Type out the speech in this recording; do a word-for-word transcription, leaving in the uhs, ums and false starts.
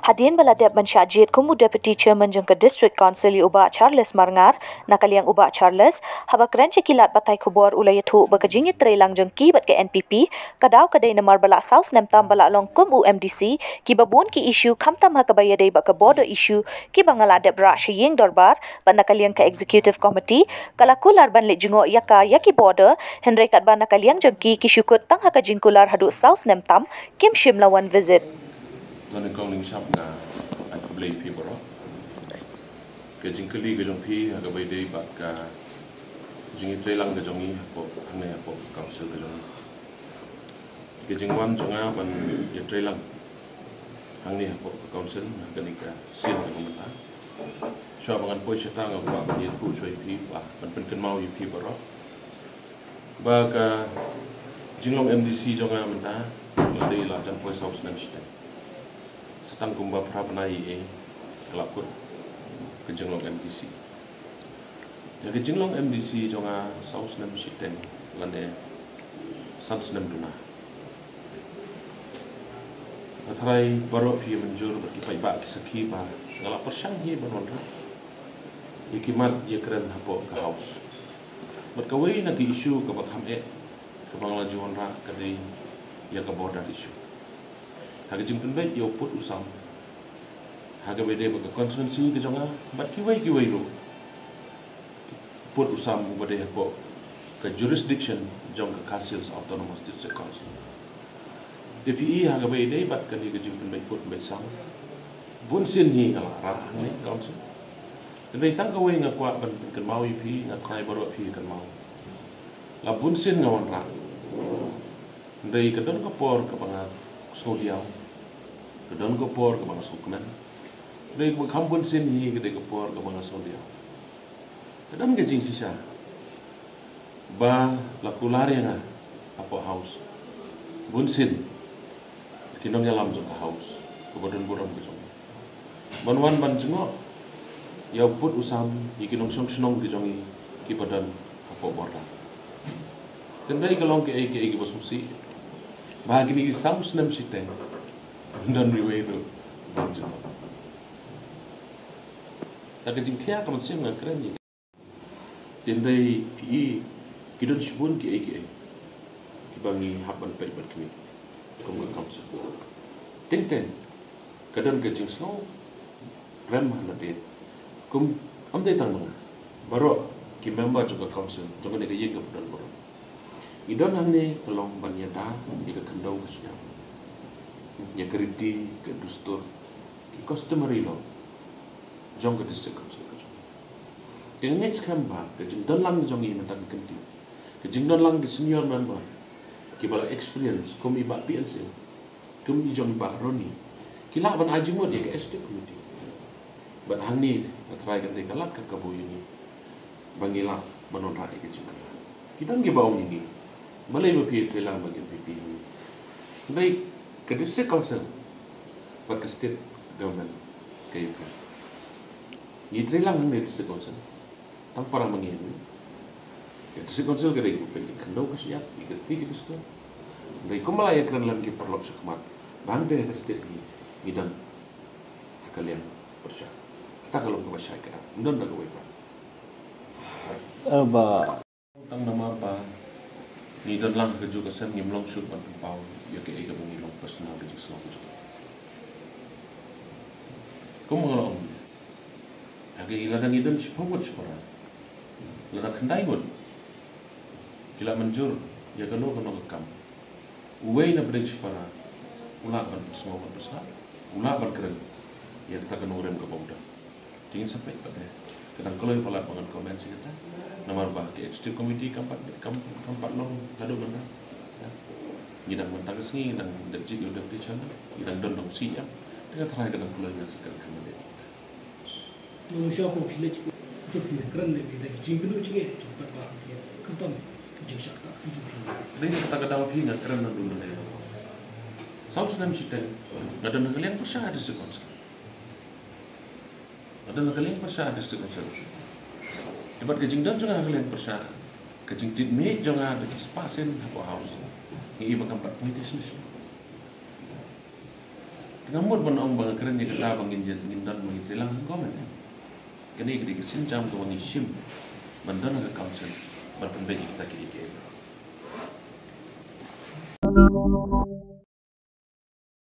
Hadien ba la dep ban shah jied kum u Deputy Chairman jong ka District Council ïa u Bah Charles Marngar, na ka liang u Bah Charles, haba kren sha ki lad pathai khubor u la ïathuh ba ka jingïatreilang jong ki bad ka N P P ka daw ka dei namar ba la saw snem tam ba la long kum u M D C, kiba bun ki issue khamtam ha kaba ïadei bad ka border issue kiba nga la dep rah sha ïing dorbar, bad na ka liang ka Executive Committee ka la kular ban leit jngoh ïa ka ïa ki border, hynrei katba na ka liang jong ki ki shu kut tang ha ka jingkular haduh saw snem tam kim shym la wan visit. Don kong ning shap nga ai khublei phi baroh. Ka jingkylli ka jong phi ha kaba ïadei bad ka jingïatreilang ka jong ngi hapoh, hangne hapoh council ka jong ngi. Ka jingwan jong nga ban ïatreilang hangne hapoh ka council ha kane ka sien kaba mynta. Shuwa ba ngan poi shata nga kwah ban ïathuh shuwa ïa phi ba ban pynkynmaw ïa phi baroh ba ka jinglong M D C jong nga mynta la dei la jan poi saw snem shiteng. Sa tang kumba phra bnai ïa ka la kut ka jinglong M D C. Ïa ka jinglong M D C jong nga saw snem shiteng lane san snem duna. Nga tharai baroh phi mynjur bad ki paidbah ki sakhi ba nga la pyrshang hi ban wanrah ïa ki mat ïa kren hapoh ka House. Bad kawei na ki issue kaba kham eh kaba nga la ju wanrah ka dei ïa ka border issue. Ha ka jingpynbeit ïa u pud u sam ha kaba ïadei bad ka constituency ka jong nga bad kiwei kiwei ruh. Pud u sam uba dei hapoh ka jurisdiction jong ka Khasi Hills Autonomous District Council. Te phi i ha kaba ïadei bad kane ka jingpynbeit pud pynbeit sam, bun sien hi nga la rah hangne council. Te dei tang kawei nga kwah ban pynkynmaw ïa phi, nga tharai baroh phi kynmaw. La bun sien nga wanrah. Hynrei ka don ka por kaba nga sngewdiaw, ka don ka por kaba nga sngewkmen. Hynrei kaba kham bun sien hi ka dei ka por kaba nga sngewdiaw. Ka don ka jingshisha ba la kular ïa nga hapoh House. Bun sien ki nongïalam jong ka House kaba don burom ka jong ngi ban wan ban jngoh ïa u pud u sam ïa ki nongshong shnong ki jong ngi kiba don hapoh border. Te hynrei ka long kaei kaei kiba sngewsih ba ha kine ki saw snem shiteng don uwei ruh ban jngoh. Ta ka jingkhia ka mynsiem nga kren ïa Te hynrei phi i ki don shibun kiei kiei kiba ngi hap ban peit bad kine kum ka council. Teng teng ka don ka jingsngew rem ha lade kum ym dei tang ma nga, baroh ki member jong ka council jong kane ka ïing kaba don baroh. Ngi don hangne ka long ban ïada ïa ka khyndew ka shyiap, ïa ka riti ka dustur, ki customary law jong ka district council ka jong ngi. Te nga ngeit skhem ba ka jingdon lang jong ngi mynta ka kynti, ka jingdon lang ki senior member kiba la experience kum i Bah P N Singh, kum i jong i Bah Ronnie, ki lah ban ai jingmut ïa ka executive committee. Bad hangne nga tharai kane ka lad ka kabu ïa ngi ba ngi lah ban wanrah ïa ka jingkylla. Ki don kiba ong ïa ngi, balei ba phi ïatreilang bad ki N P P hangne? Hynrei ka district council bad ka state government ka ïa phi. Ngi treilang hangne district council tang para ma ngi hangne. Ka district council ka dei kaba peit ïa ka khyndew ka shyiap, ïa ka riti ka dustur. Hynrei kumba la ïakren lem ki paralok shakhmat ba hangta ha ka state ngi, ngi don ha ka liang pyrshah. Kata ka long kaba shai ka, ym don da kawei pat. Ba tang namar ba ngi don lang ha kajuh ka sem, ngim long shuh ban pynpaw ïa kaei kaba ngi long personal ka jingsngew ka jong ngi. Kum ba nga la ong, ha ki lada ngi don shiphew ngut shipara, lada khyndai ngut ki la mynjur ïa kano kano ka kam, uwei na pdeng shipara u lah ban pynsngew ban pynsngap, u lah ban kren ïa kata ka nongrim kaba u don. Te ngin sa peit pat de. Ka dang kloi palat ba ngan comment ïa kata. Namar ba ka executive committee kam pat, kam, kam pat long haduh mynta. Ngi dang mynta ka sngi ngi dang dep jied ïa u deputy chairman, ngi dang don dang shu ïam. Te nga tharai ka dang kloi ngan sa kren kumne. Ngan shu ko phi leh, to phi kren ne phi da ki jingkynduh jingeh jong pat ba ki khamtam ki jingshakta ki jong phi. Dei kata ka daw phi nga kren naduh mynne. Saw snem shiteng nga don ha ka liang pyrshah district council. Nga don ha ka liang pyrshah district council. Te bad ka jingdon jong nga ha ka liang pyrshah, Ka jingtip miej jong nga da ki spah sien hapoh House, ngi i ba kam pat poi te shisha. Te nga mut ban ong ba nga kren ïa kata ba ngin ïa, ngin don ba ngi treilang ha government. Kane ka dei ka sienjam kaba ngi shim ban don ha ka council ban pynbeit ïa kita ki dei ki.